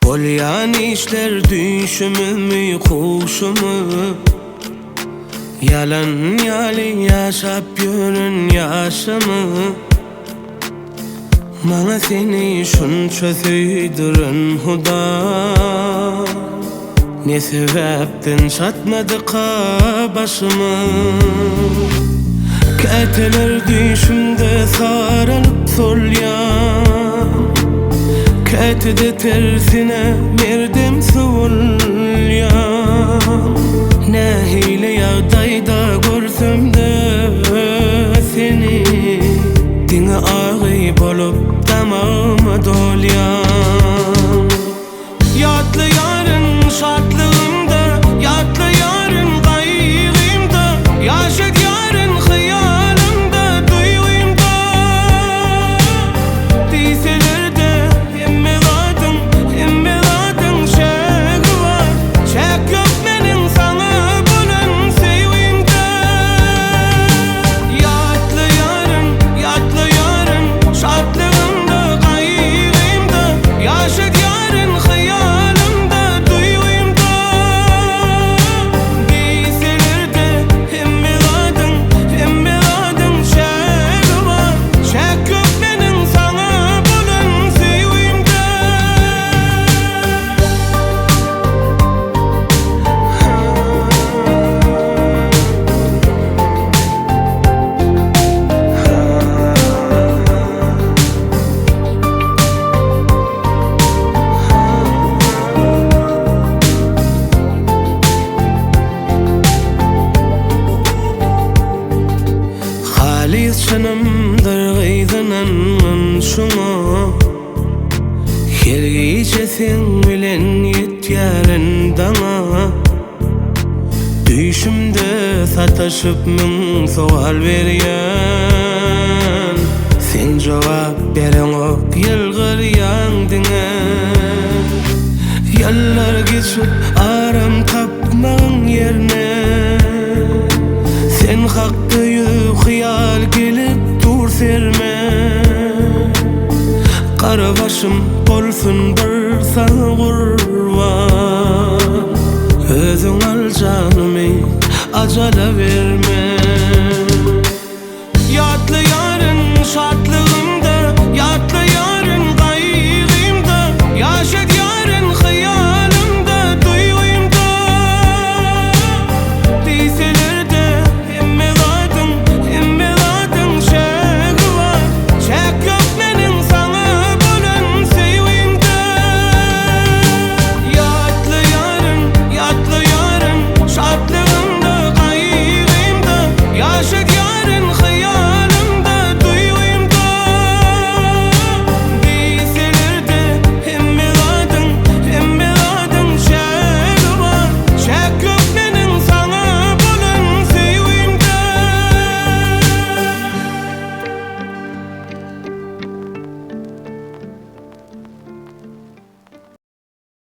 Bolýan işler düýşümizmi huşumy Ýalan ýaly ýaşap ýören ýaşymy Maňa seni şunça söýdüren Huda Ne sebäpden çatmadyka başymy Käteler düýşümde saralyp solýan Käte-de tersine merdem sowulýan Nähili ýagdaýda görsem-de seni Diňe agy bolup damagyma dolýan. Ýatlaýaryn şatlygymda, ýatlaýaryn gaýgymda, Ýaşadýaryn hyýalymda, duýgymda. Diýseler-de hemme zadyň, hemme zadyň çägi bar, Çäk ýok meniň saňa bolan söýgimde. Ýatlaýaryn, ýatlaýaryn, şatlygymda, gaýgymda, Ýaşadýaryn hyýalymda, duýgymda. Diýseler-de hemme zadyň, hemme zadyň çägi bar, Çäk ýok meniň saňa bolan söýgimde. Halys çynymdyr gyzynanman şuňa. Her gije seň bilen ýetýärin daňa. Düýşümde sataşyp müň sowal berýän. Sen jogap bereňok ýylgyrýaň diňe. Ýyllar geçip aram tapmagyň ýerne. Sen hakda ýüz hyýal gelip dur serime. Gara başym bolsun bir saňa gurban. Özüň al janymy ajala berme.